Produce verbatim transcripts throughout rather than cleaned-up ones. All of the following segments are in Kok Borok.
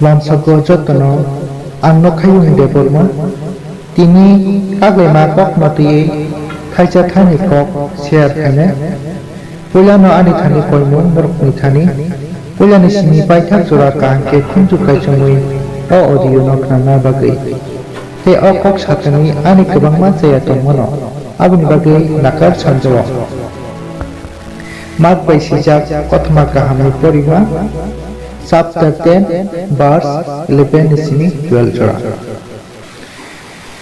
Lamsogo jotono ang Nokhaiyung Debbarma. Tini kaglaima kokno twiwi thaisa thaini kok share khainai. Puilano ani thani koimung borokni thani puilani simi paithak jora kaham khe khunju kaichomwi o audio no khnana bagwi. Tei o kok satani ani kwbangma chaya tongmano, aboni bagwi nakar sanjao. Mat bai swijak kothoma kahamni porima, chapter ten, verse eleven ni simi twelve jora.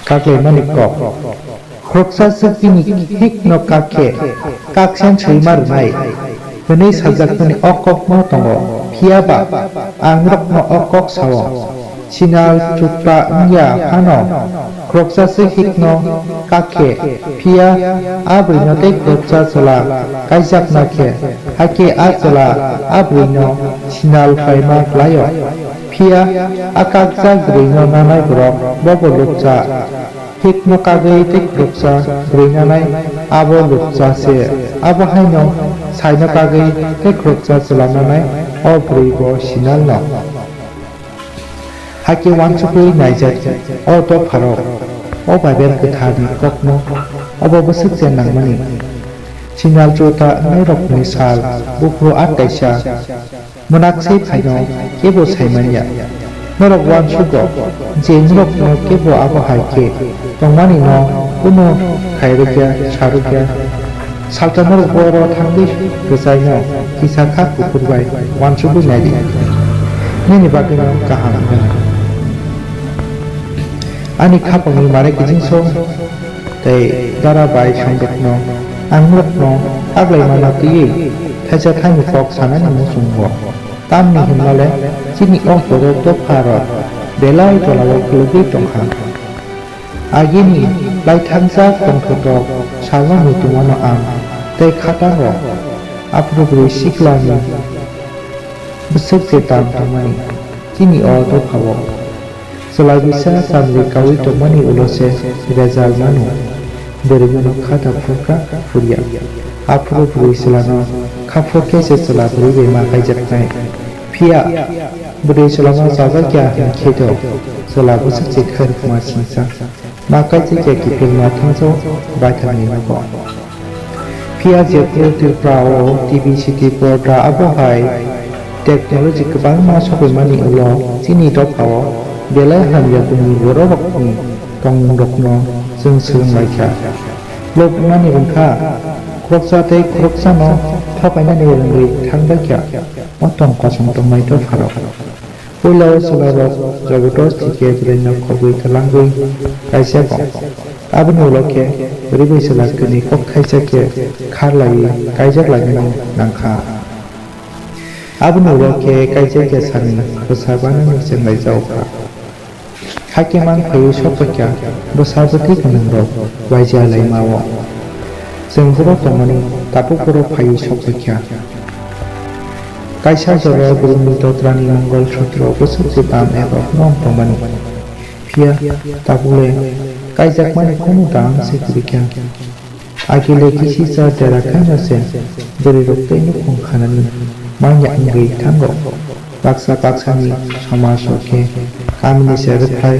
Kaglaimani kok. Khoroksa swk bini hikno kak khe, kaksen soima rwnai, hwnwi sajakmani o kokno tongo. Phiya ba, ang norokno o kok sao. Sinal chukpa wngya phano khoroksa se hikno kak khe, phiya a bwrwino tei khoroksa chwla kaijakna khe, hakhe a chwla a bwrwino sinal khlaima klaio. Phiya a kakjak bwrwino nanai borok bobo lukcha. Hikno kagwi tei khoroksa bwrwi nanai abo lukcha se. Abo haino saino kagwi tei khoroksa chwla nanai o bwrwi bo sinalno. Hakhe uansugwi naijak o dopharok, o Baibel Kwtharni kokno obo bwswk se nangmani. Sinal chota wngnairokni sal, buphuru art kaisa mwnak se phaino kebo saimanya. Norok uansugo je norokno kebo abo hai khe tongmani no kunu khairokya, sarokya. Salta norok boro thangwi rwchaino kisa kha kuphur bai uansugwi naidi. Nini bagwino kaham wngna. Ani khapangni mare kijingso tei dara bai songdokno ang norokno kaglaimano twiwi thaisa thaini kok sanani muchungo. Tamni hwnmale chini o borok dopharok belai jolao khulugwi tongkha. Agini laithangsa tongthotok salno muitumano ang tei khatango aphuru bwrwi siklani bwswk se dam tongmani chini o dophao. Chwla bisa chamri kaui tongmani ulo se rejal mano. Bwrwino khata phurkha phurya. Aphuru bwrwi chwlano kha phurkhe se chwla bwrwi bai ma kaijaknai. Phiya bwrwi chwlano chajakya hwn khe do chwla bwswk se khairokma singsa. Ma kaisa khe kiphilma thangsao baithangni nogo. Phiya jephru Tripura o T V C T porda abo hai technology kwbangma sogwimani ulo chini dophao belai hamya bumni bororokni tongmungrokno chwng swrwnglaikha. Lobmani wngkha khoroksa tei khoroksano thokainani wngwi thangbaikha o tong kosong tongnai dopharok. Puila o chwlarok Jobodosti khe bwrwino khogwi twlangwi kaijago. Aboni ulo khe bwrwi bai chwla kwnwi kok thaisa khe kharlaiwi kaijaklaimani nangkha. Aboni ulo khe kaijakya sani bwsa banani chenglaijao kha. Hakhe mang phaiwi sokphaikha bwsa bwtwi gwnangrok waija laimao. Chwng buro tongmani tabuk buro phaiwi sokphaikha. Kaisa jorao borokni dotrani Mongol Sutro bwswk se dam eba borom tongmani. Phiya tabukle kaijakmani kunu dam se kwrwikha. Agile kisi cha dera khaino se bwrwirok tei nukhung khanani manya wngwi thango. Baksa baksani somajo khe kamini se rwphai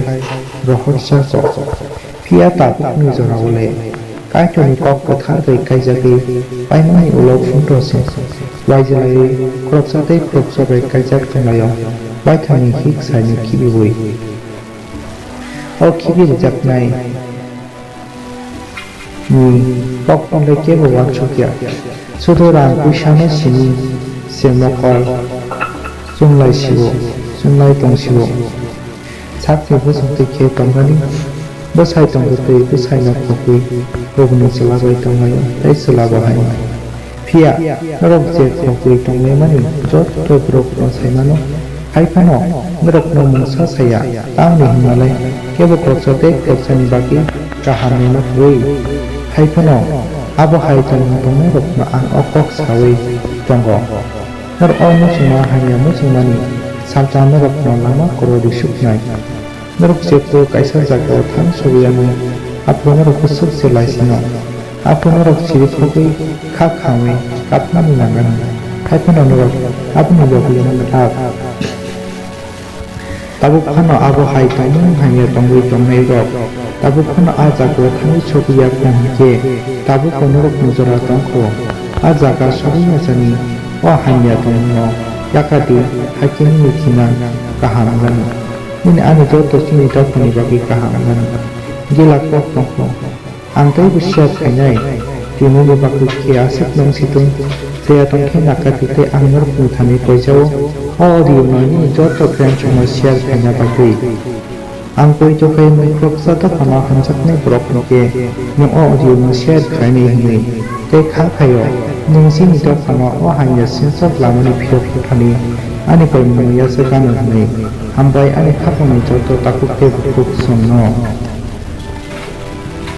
rohorsa kok. Phiya tabukni jorao le Kaitorni kok kwthar bai kaijagwi paimani ulo phunto se waijlaiwi khoroksa tei khoroksa bai kaijak thanglaio baithangni hik saino khibiwi. O khibi rwjaknai ni kokno le kebo uansukya. Sudu rang puisano simi se mokol chumlai sio, chumlai tong sio. Sakni bwswk twi khe tongmani bwsai tongo tei bwsaino khogwi kubuni chwla bai tonglaio tei chwla bo hai. Phiya norok je khogwi tonglaimani joto borokno sai mano, hai phano norokno mungsa saya, tamni hwnmale kebo khoroksa tei khoroksani bagwi kaham nangma kwrwi. Hai phano abo hai tongmung tongnairokno ang o kok saui tongo. Norok o muchungma hamya muchungmani salsa norokno lama kwrwi rwsuknai. Norok jephru kaisa jagao thang sogwi yango, aphuru norok bwswk se laisino. Aphuru norok chirikhogwi kha khamwi kapnani nangnai. Hai phano norok aboni logi wngna tak. Tabuk phano abo hai tongmung hamya tongwi tongnairok tabuk phano a jagao thangwi sogwi ya kho hwn khe tabukbo norokni jora tong kho. A jaga sogwi yachani o hamya tongmungno yakha di, hakhe nini khinang kaham wngnani. Nini ani joto chini dophani bagwi kaham wngnani. Gila kok tong kho. Ang teibo share khainai. Tinini bagwi khe aswk nwng si tong. Chaya tong khe nakha di tei ang norokni thani koijao. O audio no nini joto friends rokno share khaina bagwi. Ang poito khai nwng khoroksa dophano hamjaknai borok hwnkhe nwng o audio no share khainai hwnwi tei kha khaio nwng chini dophano o hamya singcha lamani phiyok thani ani koimungno yachak anw hwnwi. Hambai ani khapangni joto takhuk tei bukhuk chwngno.